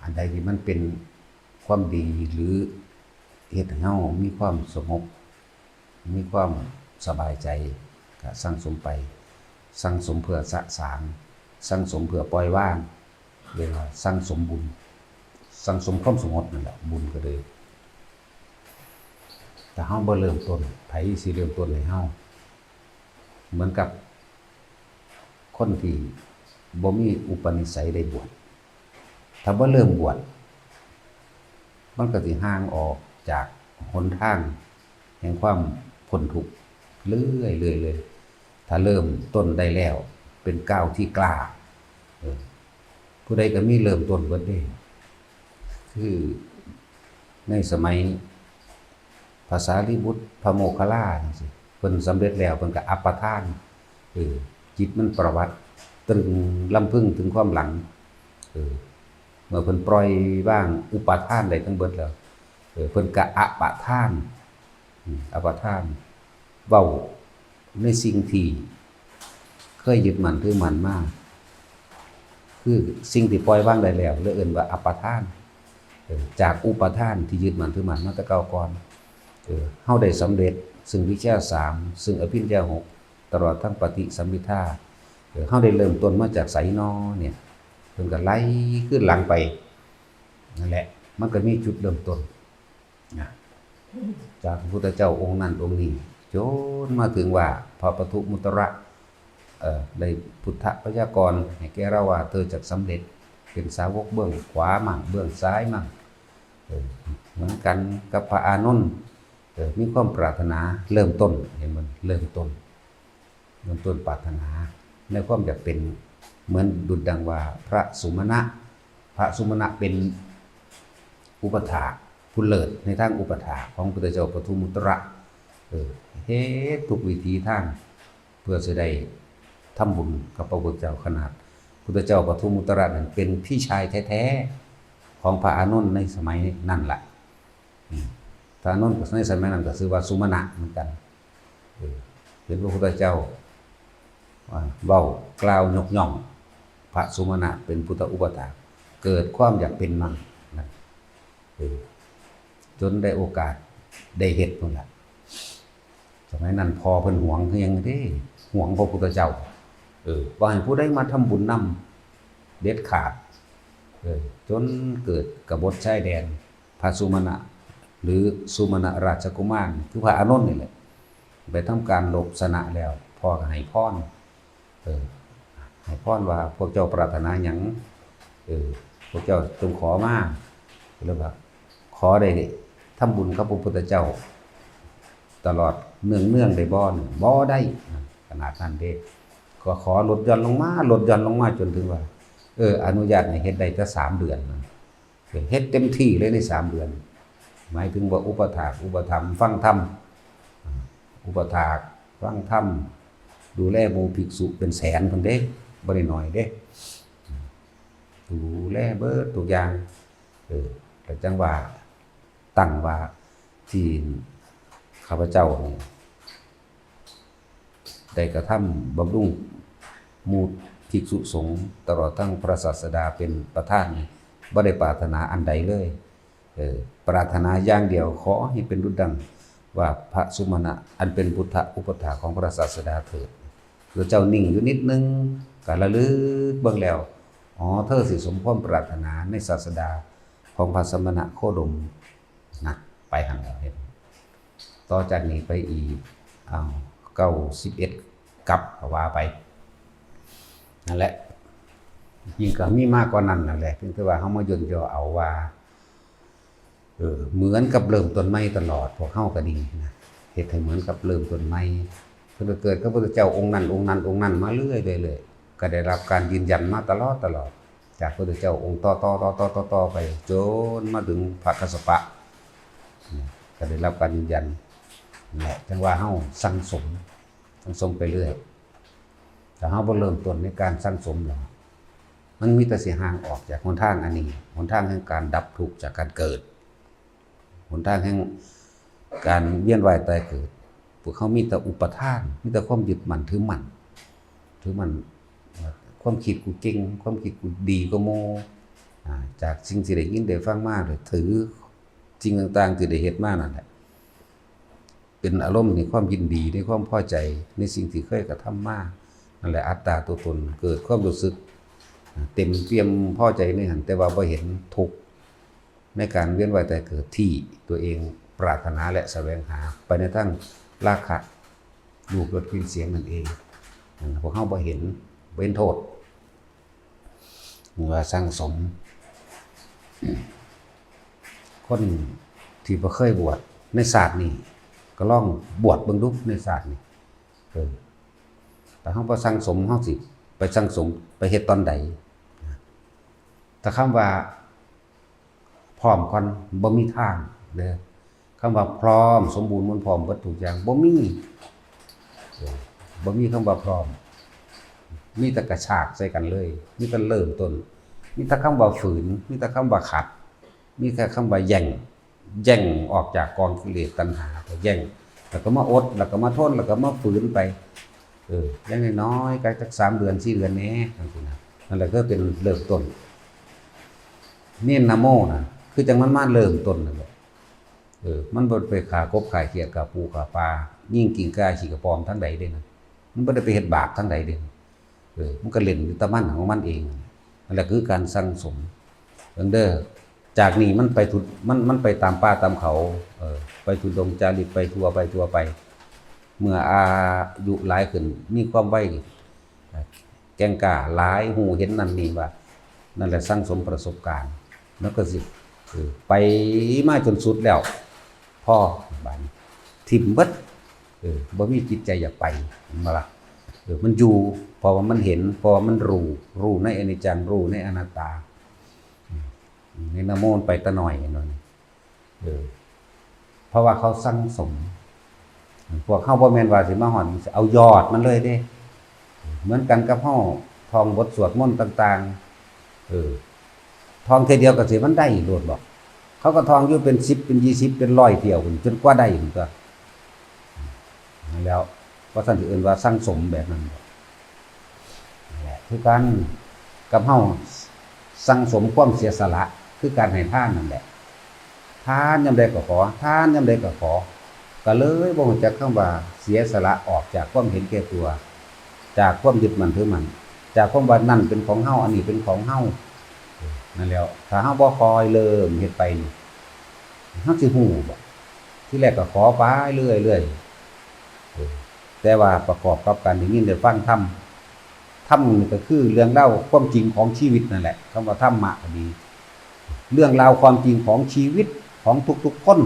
ອັນໃດທີ່ມັນເປັນຄວາມດີ ຫຼື ເຮັດໃຫ້ເຮົາມີຄວາມສະຫງົບ ມີຄວາມສະບາຍໃຈ ກະສັ່ງສົມໄປ. ສັ່ງສົມເພື່ອສະສາງ, ສັ່ງສົມເພື່ອປ່ອຍວາງ, ເອີ້ນວ່າສັ່ງສົມບຸນ, ສັ່ງສົມຄວາມສະຫງົບນັ້ນແຫຼະ ບຸນກະເລີຍ. ຖ້າເຮົາບໍ່ເລີ່ມຕົ້ນ, ໃຜຊິເລີ່ມຕົ້ນໃຫ້ເຮົາ? ເໝືອນກັບຄົນທີ່ບໍ່ມີອຸປະນິໄສໄດ້ບວດ. ຖ້າບໍ່ເລີ່ມບວດ, ມັນກໍຊິຫ່າງອອກຈາກຫົນທາງແຫ່ງຄວາມພົ້ນທຸກເລື້ອຍໆເລີຍ. ຖ້າເລີ່ມຕົ້ນໄດ້ແລ້ວ ເປັນກ້າວທີ່ກ້າ, ເອີ ຜູ້ໃດກໍມີເລີ່ມຕົ້ນເບິດເດ້. ຄືໃນສະໄໝພະສາລີບຸດ ພະໂມກຄະລາຈັ່ງຊີ້ ເພິ່ນສຳເລັດແລ້ວ ເພິ່ນກໍອັບປະທານ, ເອີ ຈິດມັນປະຫວັດ ຕຶງລຳເພິງເຖິງຄວາມຫຼັງ, ເອີ ເມື່ອເພິ່ນປ່ອຍວາງອຸປາທານໄດ້ທັງເບິດແລ້ວ, ເອີ ເພິ່ນກະອະປະທານ, ອືມ ອະປະທານ ເວົ້າໃນສິ່ງທີ່ເຄີຍຍຶດໝັ້ນຖືໝັ້ນມາ, ຄືສິ່ງທີ່ປ່ອຍວາງໄດ້ແລ້ວ ເລີຍເອີ້ນວ່າອະປະທານ, ເອີ ຈາກອຸປາທານທີ່ຍຶດໝັ້ນຖືໝັ້ນມາແຕ່ເກົ່າກ່ອນ. ເອີ ເຮົາໄດ້ສຳເລັດເຊິ່ງວິຊາສາມ ເຊິ່ງອະພິນຍາຫົກ ຕະຫຼອດທັງປະຕິສຳພິທາ, ເອີ ເຮົາໄດ້ເລີ່ມຕົ້ນມາຈາກໃສນໍເນຍ? ເພິ່ນກໍໄລ່ຄືນຫຼັງໄປນັ້ນແຫຼະ, ມັນກໍມີຈຸດເລີ່ມຕົ້ນນະ ຈາກພະພຸດທະເຈົ້າອົງນັ້ນອົງນີ້ ຈົນມາເຖິງວ່າພະປະທຸມຸດຕະຣະ ເອີ ໄດ້ພຸດທະພະຍາກອນໃຫ້ແກ່ລາວວ່າ ເທີຈະສຳເລັດເປັນສາວົກເບື້ອງຂວາມັ້ງ ເບື້ອງຊ້າຍມັ້ງ, ເອີ ເໝືອນກັນກັບພະອານົນ, ເອີ ມີຄວາມປາດຖະໜາເລີ່ມຕົ້ນ, ເຫັນບໍ່? ເລີ່ມຕົ້ນ ເລີ່ມຕົ້ນປາດຖະໜາໃນຄວາມຢາກເປັນ ເໝືອນດຸດດັ່ງວ່າພະສຸມະນະ, ພະສຸມະນະເປັນອຸປະຖາກຜູ້ເລີດໃນທາງອຸປະຖາກຂອງພຸດທະເຈົ້າປະທຸມຸດຕະຣະ, ເອີ ເຮັດທຸກວິຖີທາງເພື່ອຊິໄດ້ທຳບຸນກັບພະພຸດທະເຈົ້າ. ຂະໜາດພຸດທະເຈົ້າປະທຸມຸດຕະຣະນັ້ນເປັນພີ່ຊາຍແທ້ໆຂອງພະອານົນໃນສະໄໝນັ້ນລະ. ອືມ ພະອານົນໃນສະໄໝນັ້ນກໍຊື່ວ່າສຸມະນະເໝືອນກັນ. ເອີ ເຫັນພະພຸດທະເຈົ້າ ອາ ເວົ້າກ່າວຍົກຍ້ອງພະສຸມະນະເປັນພຸດທະອຸປະຖາກ, ເກີດຄວາມຢາກເປັນນຳນະ, ເອີ ຈົນໄດ້ໂອກາດໄດ້ເຮັດພຸ້ນລະ. ສະໄໝນັ້ນພໍ່ເພິ່ນຫວງຄືຫຍັງເດ້, ຫວງພະພຸດທະເຈົ້າ, ເອີ ບໍ່ໃຫ້ຜູ້ໃດມາທຳບຸນນຳເດັດຂາດ, ເອີ ຈົນເກີດກະບົດຊາຍແດນ ພະສຸມະນະ ຫຼື ສຸມະນະລາຊະກຸມານ ຄືພະອານົນນີ້ແຫຼະ ໄປທຳການລົບຊະນະແລ້ວ ພໍ່ກໍໃຫ້ພອນ, ເອີ ໃຫ້ພອນວ່າ ພວກເຈົ້າປາດຖະໜາຫຍັງ? ເອີ ພວກເຈົ້າຈົ່ງຂໍມາ. ກໍເລີຍວ່າ ຂໍໄດ້ທຳບຸນກັບພະພຸດທະເຈົ້າຕະຫຼອດເນື່ອງໆໄດ້ບໍ່? ບໍ່ໄດ້. ຂະໜາດນັ້ນເດ້ ກໍຂໍລົດຢ່ອນລົງມາ ລົດຢ່ອນລົງມາ ຈົນເຖິງວ່າ ເອີ ອະນຸຍາດໃຫ້ເຮັດໄດ້ແຕ່ສາມເດືອນ. ເຮັດເຕັມທີ່ເລີຍໃນສາມເດືອນ, ໝາຍເຖິງວ່າອຸປະຖາກ ອຸປະຖຳ ຟັງທຳ, ອຸປະຖາກ ຟັງທຳ ດູແລໝູ່ພິກສຸເປັນແສນພຸ້ນເດ້, ບໍ່ໄດ້ໜ້ອຍເດ້, ດູແລເບິດທຸກຢ່າງ. ເອີ ແລ້ວຈັ່ງວ່າ ຕັ້ງວ່າທີ່ຂ້າພະເຈົ້ານີ້ ໄດ້ກະທຳບຳລຸງໝູ່ພິກສຸສົງ ຕະຫຼອດທັງພະສາສະດາເປັນປະທານນີ້ ບໍ່ໄດ້ປາດຖະໜາອັນໃດເລີຍ. ເອີ ປາດຖະໜາຢ່າງດຽວ ຂໍໃຫ້ເປັນດຸດດັ່ງວ່າພະສຸມະນະ ອັນເປັນພຸດທະອຸປະຖາກຂອງພະສາສະດາເທີດ. ພະເຈົ້ານິ່ງຢູ່ນິດໜຶ່ງ ກະລະລຶກເບິ່ງແລ້ວ, ອໍ ເທີຊິສົມຄວາມປາດຖະໜາໃນສາສະດາຂອງພະສະມະນະໂຄດົມ. ນະ ໄປຫັ້ນແລ້ວເຫັນ. ຕໍ່ຈາກນີ້ໄປອີກ ເອົາ ເກົ້າສິບເອັດກັບກໍວ່າໄປ ນັ້ນແຫຼະ. ຈິງກໍມີມາກ່ອນນັ້ນນັ້ນແຫຼະ, ພຽງແຕ່ວ່າເຮົາມາຢ່ນຍໍເອົາວ່າ ເອີ ເໝືອນກັບເລີ່ມຕົ້ນໃໝ່ຕະຫຼອດ, ພວກເຮົາກໍດີນະ ເຮັດໃຫ້ເໝືອນກັບເລີ່ມຕົ້ນໃໝ່. ເພິ່ນກໍເກີດກັບພະພຸດທະເຈົ້າອົງນັ້ນ ອົງນັ້ນ ອົງນັ້ນມາເລື້ອຍໆ ເລື້ອຍໆ, ກໍໄດ້ຮັບການຢືນຢັນມາຕະຫຼອດ ຕະຫຼອດ ຈາກພະພຸດທະເຈົ້າອົງຕໍ່ໆ ຕໍ່ໆ ຕໍ່ໆ ໄປ ຈົນມາເຖິງພະກັດສະປະ ກໍໄດ້ຮັບການຢືນຢັນ. ແຫຼະ ຈັ່ງວ່າເຮົາສັ່ງສົມ ສັ່ງສົມໄປເລື້ອຍ. ຖ້າເຮົາບໍ່ເລີ່ມຕົ້ນໃນການສັ່ງສົມແລ້ວ ມັນມີແຕ່ຊິຫ່າງອອກຈາກຫົນທາງອັນນີ້, ຫົນທາງແຫ່ງການດັບທຸກຈາກການເກີດ. ຫົນທາງແຫ່ງການວຽນວ່າຍຕາຍເກີດ, ພວກເຮົາມີແຕ່ອຸປະທານ, ມີແຕ່ຄວາມຍຶດໝັ້ນຖືໝັ້ນ, ຖືໝັ້ນ ຄວາມຄິດກູເກັ່ງ, ຄວາມຄິດກູດີກວ່າໝູ່, ອາ ຈາກສິ່ງທີ່ໄດ້ຍິນໄດ້ຟັງມາ ຫຼືຖືສິ່ງຕ່າງໆທີ່ໄດ້ເຮັດມານັ້ນແຫຼະ ເປັນອາລົມໃນຄວາມຍິນດີ ໃນຄວາມພໍໃຈໃນສິ່ງທີ່ເຄີຍກະທຳມານັ້ນແຫຼະ ອັດຕາຕົວຕົນ ເກີດຄວາມຮູ້ສຶກເຕັມປ່ຽມພໍໃຈໃນຫັ້ນ ແຕ່ວ່າບໍ່ເຫັນທຸກໃນການວຽນວ່າຍຕາຍເກີດທີ່ຕົວເອງປາດຖະໜາ ແລະ ສະແຫວງຫາໄປໃນທາງລາຄະ ຮູບ ລົດ ກິ່ນ ສຽງນັ້ນເອງ. ພວກເຮົາບໍ່ເຫັນ ບໍ່ເຫັນໂທດ ວ່າສັງສົມ ຄົນທີ່ບໍ່ເຄີຍບວດໃນຊາດນີ້ ກໍລອງບວດເບິ່ງດູໃນຊາດນີ້. ເອີ ຖ້າເຮົາບໍ່ສັງສົມ ເຮົາຊິໄປສັງສົມ ໄປເຮັດຕອນໃດ? ຖ້າຄຳວ່າ ພ້ອມກ່ອນ ບໍ່ມີທາງເດີ. ຄຳວ່າພ້ອມ ສົມບູນ ໝູນພ້ອມເບິດທຸກຢ່າງ ບໍ່ມີ ເອີ ບໍ່ມີຄຳວ່າພ້ອມ ມີແຕ່ກະຊາກໃສ່ກັນເລີຍ ມີແຕ່ເລີ່ມຕົ້ນ ມີແຕ່ຄຳວ່າຝືນ ມີແຕ່ຄຳວ່າຂັດ ມີແຕ່ຄຳວ່າແຍ່ງ ແຍ່ງອອກຈາກກອງກິເລດຕັນຫາ ກໍແຍ່ງ ແລ້ວກໍມາອົດ ແລ້ວກໍມາທົນ ແລ້ວກໍມາຝືນໄປ ເອີ ຢ່າງນ້ອຍໆ ກໍຈັກສາມເດືອນ ສີ່ເດືອນແດ່ ຈັ່ງຊີ້ນະ. ນັ້ນແຫຼະຄືເປັນເລີ່ມຕົ້ນ ເນນນະໂມນະ ຄືຈັ່ງມັນມາເລີ່ມຕົ້ນນັ້ນແຫຼະ. ເອີ ມັນບໍ່ໄປຂ້າກົບຂ້າຂຽດ ຂ້າປູຂ້າປາ ຍິງກິ້ງກ່າຂີ້ກະປອມທາງໃດເດ້ນະ ມັນບໍ່ໄດ້ໄປເຮັດບາບທາງໃດເດ້. ເອີ ມັນກໍຫຼິ້ນຢູ່ແຕ່ມັນຂອງມັນເອງ. ນັ້ນແຫຼະຄືການສັງສົມ ເບິ່ງເດີ ຈາກນີ້ມັນໄປທຸ ມັນ ມັນໄປຕາມປ່າຕາມເຂົາ ເອີ ໄປທຸດົງຈາລິກ ໄປທົ່ວ ໄປທົ່ວໄປ ເມື່ອອາຍຸຫຼາຍຂຶ້ນ ມີຄວາມໄວ ແກ່ງກ້າຫຼາຍ ຮູ້ເຫັນນັ້ນນີ້ວ່າ ນັ້ນແຫຼະ ສັງສົມປະສົບການ ແລ້ວກໍຊິ ເອີ ໄປມາຈົນສຸດແລ້ວ ພໍບາດນີ້ ຖິ້ມເບິດ ເອີ ບໍ່ມີຈິດໃຈຢາກໄປ ເຫັນບໍ່ລະ? ເອີ ມັນຢູ່ ເພາະວ່າມັນເຫັນ ເພາະວ່າມັນຮູ້ ຮູ້ໃນອະນິດຈັງ ຮູ້ໃນອະນັດຕາ ເນນນະໂມນໄປຕາໜ້ອຍ ເຫັນບໍ່ນີ້? ເອີ ເພາະວ່າເຂົາສັງສົມ ພວກເຮົາບໍ່ແມ່ນວ່າຊິມາຮອດ ເອົາຍອດມັນເລີຍເດ້. ເໝືອນກັນກັບເຮົາທ່ອງບົດສວດມົນຕ່າງໆ ເອີ ທ່ອງເທື່ອດຽວກໍຊິມັນໄດ້ໂລດບໍ? ເຂົາກໍທ່ອງຢູ່ເປັນສິບ ເປັນຊາວ ເປັນຮ້ອຍທ່ຽວພຸ້ນ ຈົນກວ່າໄດ້ພຸ້ນຕົວະ. ນັ້ນແຫຼະ ວ່າຊັ້ນຊິເອີ້ນວ່າສັງສົມແບບນັ້ນບໍ? ນັ້ນແຫຼະ ຄືກັນກັບເຮົາສັງສົມຄວາມເສຍສະຫຼະ ຄືການໃຫ້ທານນັ້ນແຫຼະ. ທານຍາມໃດກໍຂໍ ທານຍາມໃດກໍຂໍ ກໍເລີຍບໍ່ຮູ້ຈັກຄຳວ່າເສຍສະຫຼະອອກຈາກຄວາມເຫັນແກ່ຕົວ ຈາກຄວາມຍຶດໝັ້ນຖືໝັ້ນ ຈາກຄວາມວ່ານັ້ນເປັນຂອງເຮົາ ອັນນີ້ເປັນຂອງເຮົາ. ເອີ ນັ້ນແຫຼະ ຖ້າເຮົາບໍ່ຄ່ອຍເລີ່ມເຮັດໄປນີ້ ເຮົາຊິຮູ້ບໍ? ທີແລກກໍຂໍໄປເລື້ອຍໆ ເອີ ແຕ່ວ່າປະກອບກັບການໄດ້ຍິນໄດ້ຟັງທຳ ທຳນີ້ກໍຄືເລື່ອງລາວຄວາມຈິງຂອງຊີວິດນັ້ນແຫຼະ. ຄຳວ່າທຳມະກໍດີ ເລື່ອງລາວຄວາມຈິງຂອງຊີວິດຂອງທຸກໆຄົນ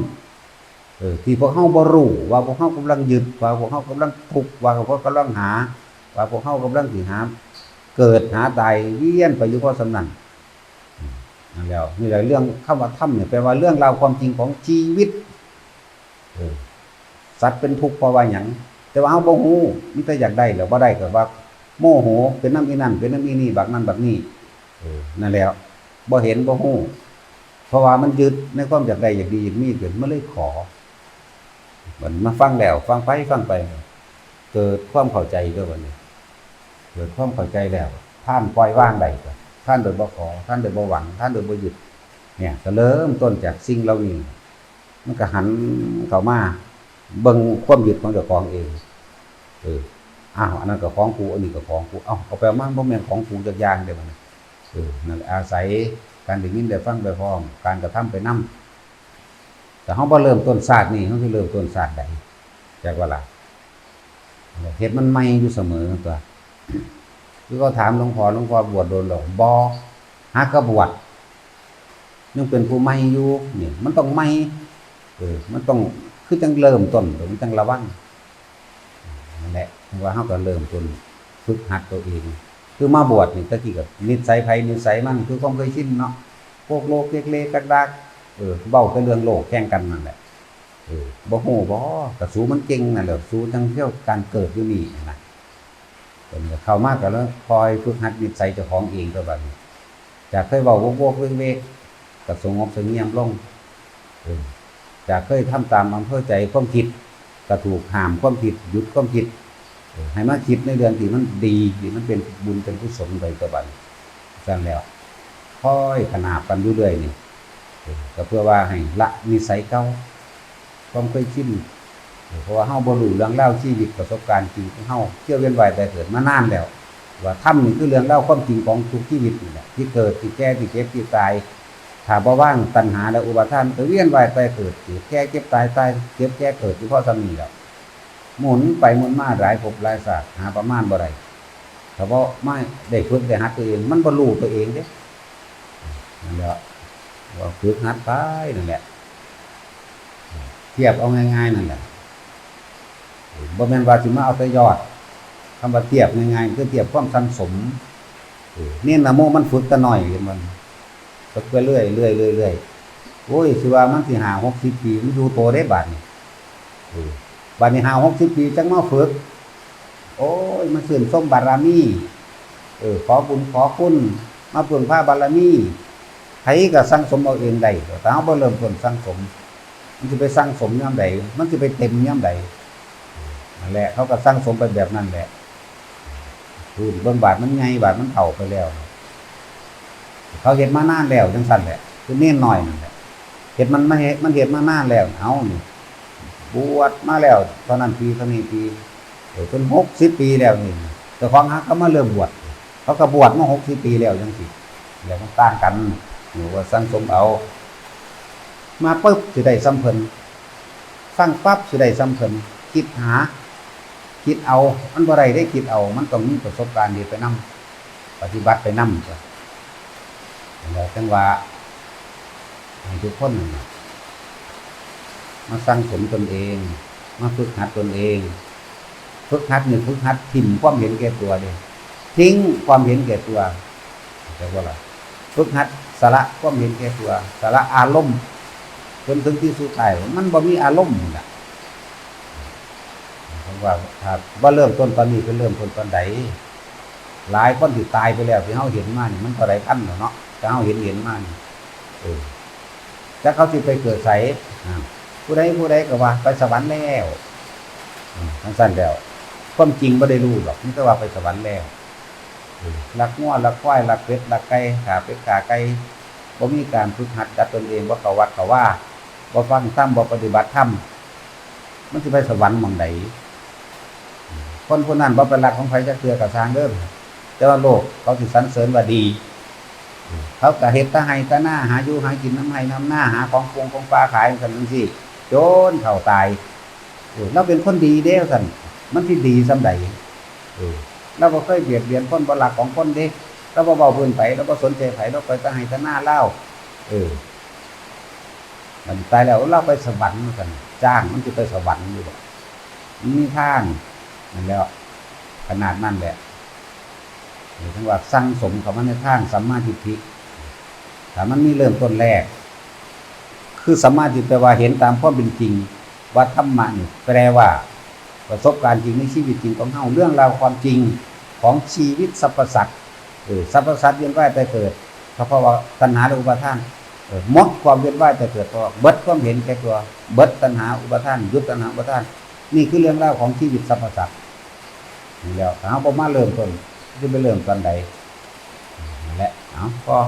ເອີ ທີ່ພວກເຮົາບໍ່ຮູ້ວ່າພວກເຮົາກຳລັງຍຶດ ວ່າພວກເຮົາກຳລັງທຸກ ວ່າພວກເຮົາກຳລັງຫາ ວ່າພວກເຮົາກຳລັງຊິຫາເກີດຫາຕາຍ ວຽນໄປຢູ່ພໍສ່ຳນັ້ນ. ອືມ ນັ້ນແຫຼະ ນີ້ແຫຼະເລື່ອງຄຳວ່າທຳນີ້ ແປວ່າເລື່ອງລາວຄວາມຈິງຂອງຊີວິດ. ເອີ ສັດເປັນທຸກເພາະວ່າຫຍັງ? ແຕ່ວ່າເຮົາບໍ່ຮູ້ ມີແຕ່ຢາກໄດ້ ແລ້ວບໍ່ໄດ້ກໍວ່າໂມໂຫ ເປັນນຳອີນັ້ນ ເປັນນຳອີນີ້ ບັກນັ້ນບັກນີ້. ເອີ ນັ້ນແຫຼະ ບໍ່ເຫັນບໍ່ຮູ້ ເພາະວ່າມັນຍຶດໃນຄວາມຢາກໄດ້ ຢາກດີ ຢາກມີ ເກີດມາເລີຍຂໍ. ບັດມາຟັງແລ້ວ ຟັງໄປຟັງໄປ ເກີດຄວາມເຂົ້າໃຈເດີບັດນີ້ ເກີດຄວາມເຂົ້າໃຈແລ້ວ ທ່ານປ່ອຍວາງໄດ້ ທ່ານໂດຍບໍ່ຂໍ ທ່ານໂດຍບໍ່ຫວັງ ທ່ານໂດຍບໍ່ຍຶດ. ເນີ້ຍ ກໍເລີ່ມຕົ້ນຈາກສິ່ງເຫຼົ່ານີ້ ມັນກໍຫັນເຂົ້າມາເບິ່ງຄວາມຍຶດຂອງເຈົ້າຂອງເອງ. ເອີ ອ້າວ ອັນນັ້ນກໍຂອງກູ ອັນນີ້ກໍຂອງກູ ເອົ້າ ເອົາໄປເອົາມາ ມັນບໍ່ແມ່ນຂອງກູຈັກຢ່າງເດ້ບັດນີ້. ເອີ ນັ້ນແຫຼະ ອາໄສການໄດ້ຍິນໄດ້ຟັງໄປພ້ອມ ການກະທຳໄປນຳ. ຖ້າເຮົາບໍ່ເລີ່ມຕົ້ນຊາດນີ້ ເຮົາຊິເລີ່ມຕົ້ນຊາດໃດ? ຈັກວ່າລະ ເຮັດມັນໃໝ່ຢູ່ສະເໝີຕົວະ. ຄືເຂົາຖາມຫຼວງພໍ່ ຫຼວງພໍ່ບວດດົນແລ້ວບໍ່? ຫາກໍບວດ ຍັງເປັນຜູ້ໃໝ່ຢູ່. ນີ້ມັນຕ້ອງໃໝ່ ເອີ ມັນຕ້ອງ ຄືຈັ່ງເລີ່ມຕົ້ນ ມັນຈັ່ງລະວັງ. ນັ້ນແຫຼະ ເພາະວ່າເຮົາກໍເລີ່ມຕົ້ນຝຶກຫັດຕົວເອງ ຄືມາບວດນີ້ ແຕ່ກີ້ກໍນິດໄສໃຜນິດໄສມັນ ຄືຄວາມເຄີຍຊິນເນາະ ໂກກໂລກເລກໆດັກໆ ເອີ ເວົ້າແຕ່ເລື່ອງໂລກແຂ່ງກັນນັ້ນແຫຼະ. ເອີ ບໍ່ຮູ້ບໍ? ກໍສູມັນເກັ່ງນັ້ນແຫຼະ ສູຈັ່ງເທົ່ຽວການເກີດຢູ່ນີ້ຫັ້ນນະ. ເພິ່ນກໍເຂົ້າມາກໍເລີຍຄ່ອຍຝຶກຫັດນິດໄສເຈົ້າຂອງເອງຕົວະບັດນີ້ ຈາກເຄີຍເວົ້າໂວກໆເວກໆ ກໍສະຫງົບສະຫງຽມລົງ. ເອີ ຈາກເຄີຍທຳຕາມອຳເພີໃຈຄວາມຄິດ ກໍຖືກຫ້າມຄວາມຄິດ ຢຸດຄວາມຄິດ ເອີ ໃຫ້ມາຄິດໃນເລື່ອງທີ່ມັນດີ ທີ່ມັນເປັນບຸນເປັນກຸສົນໄປຕົວະບັດນີ້. ຊັ້ນແລ້ວ ຄອຍຂະໜາບກັນຢູ່ເລື້ອຍນີ້ ເອີ ກໍເພື່ອວ່າໃຫ້ລະນິໄສເກົ່າ ຄວາມເຄີຍຊິນ ເອີ ເພາະວ່າເຮົາບໍ່ຮູ້ເລື່ອງລາວຊີວິດ ປະສົບການຈິງຂອງເຮົາ ເທື່ອວຽນວ່າຍຕາຍເກີດມານານແລ້ວ ວ່າທຳນີ້ຄືເລື່ອງລາວຄວາມຈິງຂອງທຸກຊີວິດນີ້ແຫຼະ ທີ່ເກີດ ທີ່ແກ່ ທີ່ເຈັບ ທີ່ຕາຍ. ຖ້າບໍ່ວາງຕັນຫາ ແລະ ອຸປາທານ ມັນກໍວຽນວ່າຍຕາຍເກີດ ເກີດແກ່ເຈັບຕາຍ ຕາຍເຈັບແກ່ເກີດ ຢູ່ພໍສ່ຳນີ້ແລ້ວ ໝູນໄປໝູນມາຫຼາຍພົບຫຼາຍຊາດ ຫາປະມານບໍ່ໄດ້. ຖ້າບໍ່ມາໄດ້ຝຶກໄດ້ຫັດຕົວເອງ ມັນບໍ່ຮູ້ຕົວເອງເດ້. ນັ້ນແຫຼະ ວ່າຝຶກຫັດໄປນັ້ນແຫຼະ ທຽບເອົາງ່າຍໆນັ້ນແຫຼະ ບໍ່ແມ່ນວ່າຊິມາເອົາແຕ່ຍອດ. ຄຳວ່າທຽບງ່າຍໆ ຄືທຽບຄວາມສັງສົມ. ເອີ ເນນນະໂມມັນຝຶກແຕ່ນ້ອຍ ເຫັນບໍ່? ຝຶກໄປເລື້ອຍໆ ເລື້ອຍໆ ໂອ້ຍ ຊິວ່າມັນຊິຫ້າຫົກສິບປີ ມັນຢູ່ໂຕເດ້ບາດນີ້. ເອີ ບາດນີ້ຫ້າຫົກສິບປີຈັ່ງມາຝຶກ ໂອ້ຍ ມາຊື່ນຊົມບາລະມີ ເອີ ຂໍບຸນຂໍຄຸນ ມາເພິ່ງພາບາລະມີ. ໃຜກໍສັ່ງສົມເອົາເອງໄດ້ ແຕ່ເຮົາບໍ່ເລີ່ມຕົ້ນສັ່ງສົມ ມັນຊິໄປສັ່ງສົມຍາມໃດ? ມັນຊິໄປເຕັມຍາມໃດ? ນັ້ນແຫຼະ ເຂົາກໍສັ່ງສົມໄປແບບນັ້ນແຫຼະ. ເບິ່ງບາດມັນໃຫຍ່ ບາດມັນເຖົ້າໄປແລ້ວ ເຂົາເຮັດມານານແລ້ວ ຈັ່ງຊັ້ນແຫຼະ ຄືເນນນ້ອຍນັ້ນແຫຼະ ເຮັດ ມັນມາເຮັດ ມັນເຮັດມານານແລ້ວ. ເອົາ ນີ້ ບວດມາແລ້ວເທົ່ານັ້ນປີ ເທົ່ານີ້ປີ ເອີ ເປັນຫົກສິບປີແລ້ວນີ້ ເຈົ້າຂອງຫາກໍມາເລີ່ມບວດ ເຂົາກໍບວດມາຫົກສິບປີແລ້ວ ຈັ່ງຊີ້ແຫຼະ. ມັນຕ່າງກັນ ເອີ ວ່າສັ່ງສົມເອົາ ມາປຶບຊິໄດ້ສ່ຳເພິ່ນ ຟັງປັບຊິໄດ້ສ່ຳເພິ່ນ ຄິດຫາ ຄິດເອົາ ມັນບໍ່ໄດ້ເດ້ ຄິດເອົາ ມັນຕ້ອງມີປະສົບການເຮັດໄປນຳ ປະຕິບັດໄປນຳ. ແລ້ວຈັ່ງວ່າໃຫ້ທຸກຄົນນັ້ນນະ ມາສັ່ງສົມຕົນເອງ ມາຝຶກຫັດຕົນເອງ. ຝຶກຫັດນີ້ ຝຶກຫັດຖິ້ມຄວາມເຫັນແກ່ຕົວເດ້ ຖິ້ມຄວາມເຫັນແກ່ຕົວ ເຂົ້າໃຈບໍ່ລະ? ຝຶກຫັດສະຫຼະຄວາມເຫັນແກ່ຕົວ ສະຫຼະອາລົມ ຈົນເຖິງທີ່ສຸດທ້າຍ ມັນບໍ່ມີອາລົມນີ້ລະ. ເພາະວ່າຖ້າບໍ່ເລີ່ມຕົ້ນຕອນນີ້ ເພິ່ນເລີ່ມຕົ້ນຕອນໃດ? ຫຼາຍຄົນທີ່ຕາຍໄປແລ້ວ ທີ່ເຮົາເຫັນມານີ້ ມັນເທົ່າໃດພັນແລ້ວເນາະ ທີ່ເຮົາເຫັນ ເຫັນມານີ້ ເອີ ຈັກເຂົາຊິໄປເກີດໃສ? ອາ ຜູ້ໃດ ຜູ້ໃດກໍວ່າໄປສະຫວັນແລ້ວ ອາ ຈັ່ງຊັ້ນແລ້ວ ຄວາມຈິງບໍ່ໄດ້ຮູ້ດອກ ມີແຕ່ວ່າໄປສະຫວັນແລ້ວ. ເອີ ລັກງົວ ລັກຄວາຍ ລັກເປັດ ລັກໄກ່ ຂ້າເປັດ ຂ້າໄກ່ ບໍ່ມີການຝຶກຫັດດັດຕົນເອງ ບໍ່ເຂົ້າວັດເຂົ້າວາ ບໍ່ຟັງທຳ ບໍ່ປະຕິບັດທຳ ມັນຊິໄປສະຫວັນໝ່ອງໃດ? ຄົນຜູ້ນັ້ນບໍ່ໄປລັກຂອງໃຜຈັກເທື່ອກໍຊ່າງເດີ ແຕ່ວ່າໂລກເຂົາຊິສັນເສີນວ່າດີ. ເຂົາກໍເຮັດຕາໄຮ່ຕານາ ຫາຢູ່ຫາກິນນຳໄຮ່ນຳນາ ຫາຂອງປົງຂອງປ່າຂາຍ ຈັ່ງຊັ້ນຈັ່ງຊີ້ ຈົນເຖົ້າຕາຍ. ເອີ ລາວເປັນຄົນດີເດ້ ວ່າຊັ້ນ ມັນຊິດີສ່ຳໃດ? ເອີ ລາວບໍ່ເຄີຍບຽດບຽນຄົນ ບໍ່ລັກຂອງຄົນເດ້ ລາວບໍ່ເວົ້າພື້ນໃຜ ລາວບໍ່ສົນໃຈໃຜ ລາວໄປຕາໄຮ່ຕານາລາວ. ເອີ ບັດນີ້ຕາຍແລ້ວລາວໄປສະຫວັນ ວ່າຊັ້ນ ຈ້າງມັນຊິໄປສະຫວັນຢູ່ບໍ່? ມັນມີທາງນັ້ນແຫຼະ ຂະໜາດນັ້ນແຫຼະ. ເອີ ເຖິງວ່າສັ່ງສົມເຂົ້າມາໃນທາງສຳມາທິດຖິ ຖ້າມັນມີເລີ່ມຕົ້ນແລກ ຄືສຳມາທິດ ແປວ່າເຫັນຕາມຄວາມເປັນຈິງວ່າທຳມະນີ້ ແປວ່າປະສົບການຈິງໃນຊີວິດຈິງຂອງເຮົາ ເລື່ອງລາວຄວາມຈິງຂອງຊີວິດສັບພະສັດ. ເອີ ສັບພະສັດວຽນວ່າຍຕາຍເກີດ ກໍເພາະວ່າຕັນຫາ ແລະ ອຸປາທານ. ເອີ ໝົດຄວາມວຽນວ່າຍຕາຍເກີດ ເພາະວ່າເບິດຄວາມເຫັນແກ່ຕົວ ເບິດຕັນຫາອຸປາທານ ຢຸດຕັນຫາອຸປາທານ. ນີ້ຄືເລື່ອງລາວຂອງຊີວິດສັບພະສັດ. ນີ້ແຫຼະ ຖ້າເຮົາບໍ່ມາເລີ່ມຕົ້ນ ຊິໄປເລີ່ມຕອນໃດ? ນັ້ນແຫຼະ ເອົາ ພໍ.